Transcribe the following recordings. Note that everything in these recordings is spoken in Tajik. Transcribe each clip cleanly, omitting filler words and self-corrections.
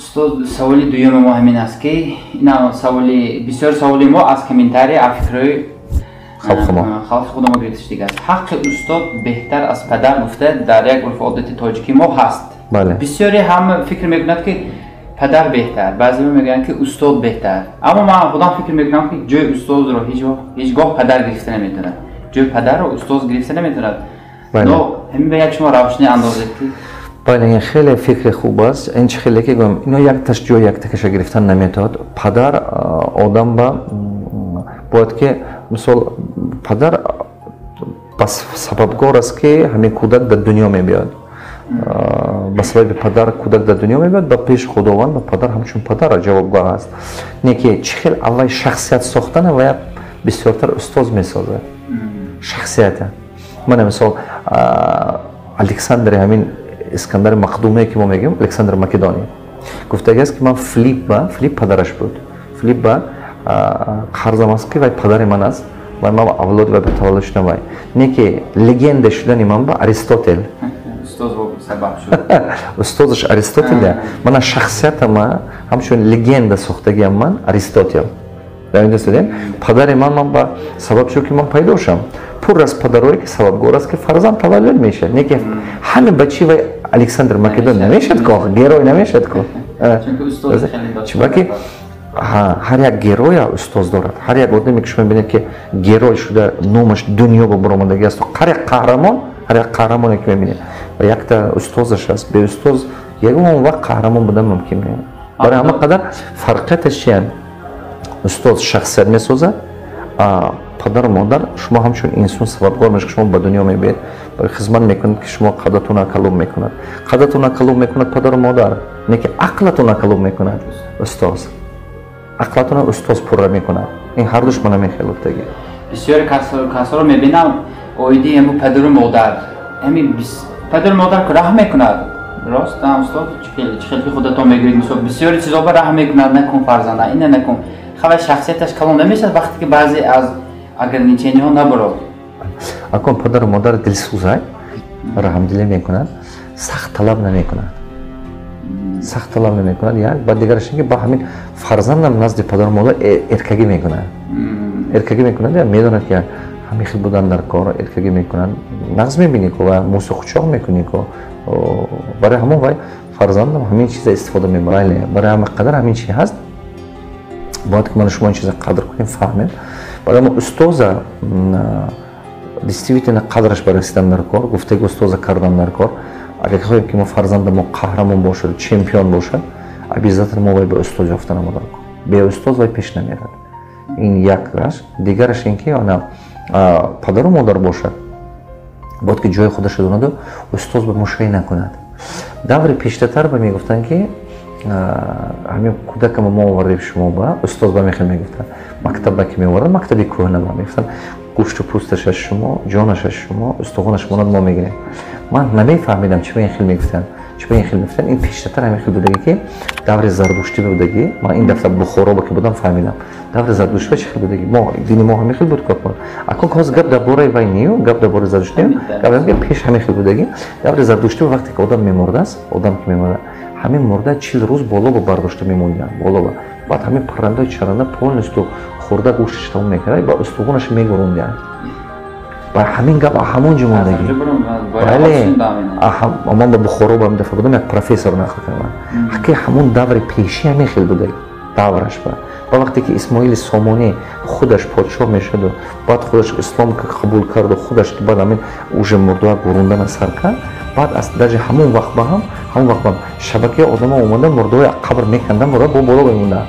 Устод, саволи дуюми мо ҳамин аст, ки ина саволи бисёр, саволи мо аз комментарий, аз фикрҳои халқи худамо гирифта шудига аст. Ҳаққи устод беҳтар аз падар гуфта дар як урфу одати тоҷикӣ мо ҳаст. Бисёре ҳам фикр мекунад, ки падар беҳтар, баъзеҳо мегӯянд, ки устод беҳтар, аммо ман худам фикр мекунам, ки ҷои устодро ҳеҷ гоҳ падар гирифта наметавонад, ҷои падарро устоз гирифта наметавонад. Но ҳамин ба як шумо равшанӣ андозед, ки Бале, ин хеле фикри хуб аст. Ин чи хеле ки гӯям, ино якташ ҷои яктакаша гирифтан наметавонад. Падар одам ба бояд ки, мисол, падар бас сабабгор аст, ки ҳамин кӯдак дар дунё мебиёд. Ба сабаби падар кӯдак дар дунё мебиёд, ба пеши Худованд ба падар ҳамчун падар ҷавобгоҳ аст. Не ки чӣ хел аввал шахсият сохтана вая бисёртар устоз месозад шахсията. Мана, мисол, Александри, ҳамин Искандари Мақдумие, ки мо мегӯем, Александр Македони гуфтагиаст, ки ман Филиппа, Филипп падараш буд, Филиппа қарзам аст, ки вай падари ман аст ва ман авлоди вай ба таваллуд шудам. Вай не ки легенда шудани ман ба Аристотел, устозаш Аристотеля. Мана, шахсиятама ҳамчун легенда сохтагиам ман Аристотел. Падари ман ба сабаб шуд, ки ман пайдо шам. Пур аз падарое, ки сабабгор аст, ки фарзанд таваллуд мешавад. Не ки ҳаме бачи вай Александр Македон намешавад ко, герой намешавад ко. Чунки ҳар як героя устоз дорад. Ҳар як одаме, ки шумо мебинед, ки герой шуда, номаш дунё ба баромадагӣ аст, ҳар як қаҳрамон, ҳар як қаҳрамоне, ки мебинед, ва якта устозаш аст. Беустоз ягон вақт қаҳрамон будан мумкин не. Барои ҳама қадар фарқияташ чия? Устоз шахсият месозад, падару модар шумо ҳамчун инсон сабабгор мешавад, ки шумо ба дунё мебиед, барои хизмат мекунад, ки шумо қадатона калом мекунад. Қадатона калом мекунад падару модар, не ки ақлатона калом мекунад устоз. Ақлатона устоз пурра мекунад. Ин ҳардуш мана мехелуфтагӣ. Бисёре касоро мебинам, оиди ҳаму падару модар, ҳамин падару модар раҳм мекунад, рост, устод? Чӣ хел ки худатон мегӯед, мисол, бисёри чизо ба раҳм мекунад: накун, фарзанда, ина накун. Хабар шахсияташ калон намешавад, вақте ки баъзе аз ограничения ҳо набарод. Акун падару модар дилсӯзай, раҳмдилӣ мекунад, сахт талаб намекунад, сахт талаб намекунад. Як ба дигараш ин ки ба ҳамин фарзандам назди падару модар эркагӣ мекунад, эркагӣ мекунад, медонад, ки ҳамин хел будан дар кор, эркагӣ мекунад. Нағз мебинӣ ку ва мӯсу хучоқ мекунӣ ку. Барои ҳамон вай фарзандам ҳамин чиза истифода мебарад. Барои ҳама қадар ҳамин чи ҳаст, бояд ки ману шумо ин чиза қадр кунем, фаҳмем. Барои мо устоза действительно қадраш барасидан дар кор, гуфтаги устоза кардан дар кор. Агар хоҳем, ки мо фарзанда мо қаҳрамон бошад, чемпион бошад, обязательно мо вай ба устоз ёфта намо дар кор. Беустоз вай пеш намерад. Ин як раш. Дигараш ин ки ана падару модар бошад, бояд ки ҷои худаша донаду устоз ба мушкилӣ накунад. Даври пештатар ба мегуфтанд, ки ҳамин кӯдакама мо овардем шумо ба устоз ба мехел мегуфтанд. Мактаб ки меоварданд, мактаби кӯҳна ба мегуфтанд: гӯшту пӯсташ аз шумо, ҷонаш аз шумо, устухонаш монад, мо мегирем. Ман намефаҳмидам, чӣ ба ин хел мегуфтанд, чӣ ба ин хел мегуфтанд. Ин пештатар ҳамин хел будагӣ, ки даври зардуштӣ будагӣ. Ман ин дафта Бухоро ки будам, фаҳмидам, даври зардуштӣ чӣ хел будагӣ. Мо дини мо ҳамин хел буд. Акун ҳозир гап дар бораи вай нею, гап дар бораи зардуштӣ, гап пеш ҳамин хел будагӣ. Даври зардуштӣ, вақте ки одам мемурдааст, одам ки мемурда, ҳамин мурда 40 рӯз боло ба бардошта мемонданд, боло ба. Баъд ҳамин паррандаи чаранда полностью хӯрда, гӯшташ тамом мекард, ба устухонаш мегурунданд. Ба ҳамин гап ҳамон ҷо мондагӣ. Бале, ман ба Бухоро ба дафъа будам, як профессор нақл кардам, ки ҳамон даври пеши ҳамин хел будаги давраш. Ба вақте ки Исмоили Сомонӣ худаш подшоҳ мешуду, баъд худаш ислом қабул карду, худаш баъд ҳамин уже мурдоа гурундана сар кард. Баъд аз даже ҳамон вақт ба ҳам, ҳамон вақт ба шабакаи одамо омада, мурдои қабр мекандан, мурда бо боло мемонданд.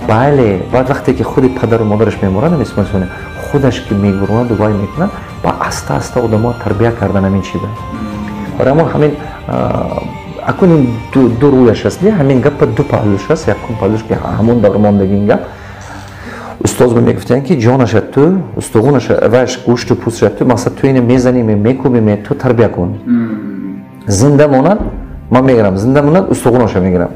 Бале, баъд вақте ки худи падару модараш меморанд, Исмоили Сомонӣ худаш ки мегуронаду вай мекунад, ба аста аста одамо тарбия кардан ҳамин чиза. Барои ҳамон ҳамин акун ин ду рӯяш аст, ҳамин гапа ду паҳлӯш аст. Якум паҳлӯш, ки ҳамон давр мондагӣ ин гап, устоз ба мегуфтанд, ки ҷонаша ту, устухонаша ваш, гӯшту пӯсташа ту, мақсад, ту ина мезанӣ, мекӯбӣ, ту тарбия кун. Зинда монад, ман мегирам, зинда монад, устухонаша мегирам.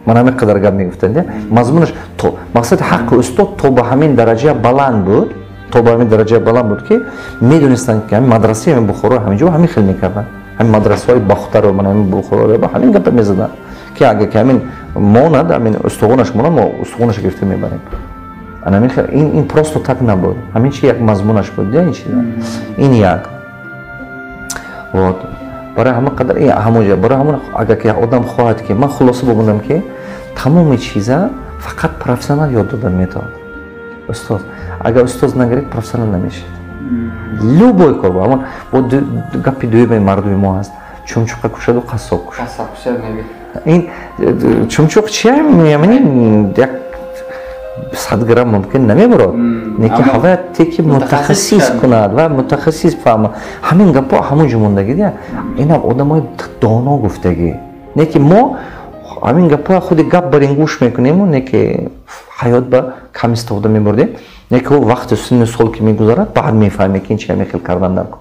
Ман ҳамин қадар гап мегуфтанд. Мазмунаш то мақсади ҳаққи устод то ба ҳамин дараҷа баланд буд, то ба ҳамин дараҷа баланд буд, ки медонистанд, ки ҳамин мадрасаи ҳамин Бухоро, ҳамин ҷо ҳамин хел мекарданд. Ҳамин мадрасаҳои Бохтаро, ман ҳамин Бухоро ҳамин гапа мезаданд, ки Ки агар ки ҳамин монад, ҳамин устухонаш монад, мо устухонаша гирифта мебарем. Ин просто так набуд, ҳамин чи як мазмунаш буд, ин чиза. Ин як, вот, барои ҳама қадар ҳамонҷа. Барои ҳамон, агар ки одам хоҳад, ки ман хулоса бубинам, ки тамоми чиза фақат профессионал ёд додан метавонад, устоз. Агар устоз нагиред, профессионал намешед. Любой кор, ҳамон бо гапи дуюми мардуми мо ҳаст: чумчуқа кушаду қассоб кушад. Ин чумчуқ чия? Як 100 грамм мумкин намебурод, неки ҳавая теки мутахассис кунад ва мутахассис фаҳма. Ҳамин гапҳо ҳамон ҷо мондагӣ. Инам одамои доно гуфтагӣ, неки мо ҳамин гапҳоя худи гап бар ин гӯш мекунему, неки ҳаёт ба кам истифода мебурдем. Неки вақти синну сол ки мегузарад, баъд мефаҳме, ки ин чи ҳамин хел кардан дар кор.